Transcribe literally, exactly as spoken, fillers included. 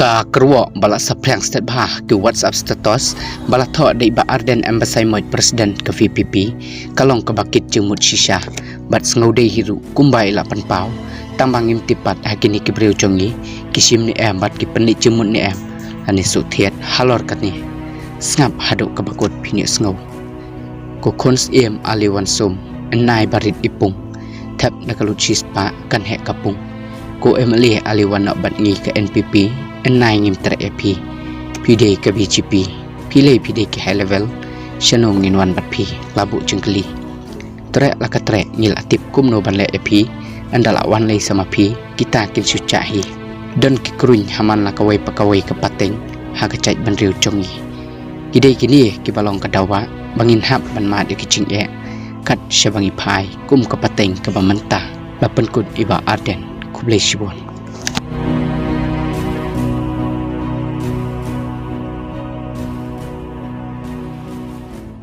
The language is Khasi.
Ka kyrwoh ba la saphriang stet bha ki WhatsApp status ba la thoh da i Bah Ardent M Basaiawmoit, President ka VPP, ka long kaba kit jingmut shisha bad sngewdei hi ruh kumba i la pynpaw. Tang ba ngim tip pat ha kine ki briew jong ngi ki shim ne em bad ki pynleit jingmut ne em, lane shu thied halor kane. Sngap haduh kaba kut phin ïohsngew. Ko khun Syiem Aliwan Sum, yn nai ba rit i pung, thep na ka lut shispah kan heh ka pung. Ko MLA Aliwan Noh bad ngi ka NPP, yn nai ngim treh ïa phi. Phi dei ka BJP, phi lei phi dei ki high level, shano ngin wan bad phi, la buh jingkylli. Treh la ka treh, ngi la tip kumno ban leh ïa phi, ynda la wan lei sa ma phi, kita kin shu jah hi. Don ki kruiñ ha man la kawei pa kawei ka pateng ha ka jaitbynriew jong ngi. Ki dei kine kiba long ka dawa ba ngin hap ban mad ïa ki jingeh kat shaba ngi phai kum ka pateng kaba mynta, ba pynkut i Bah Ardent. Khublei shibun.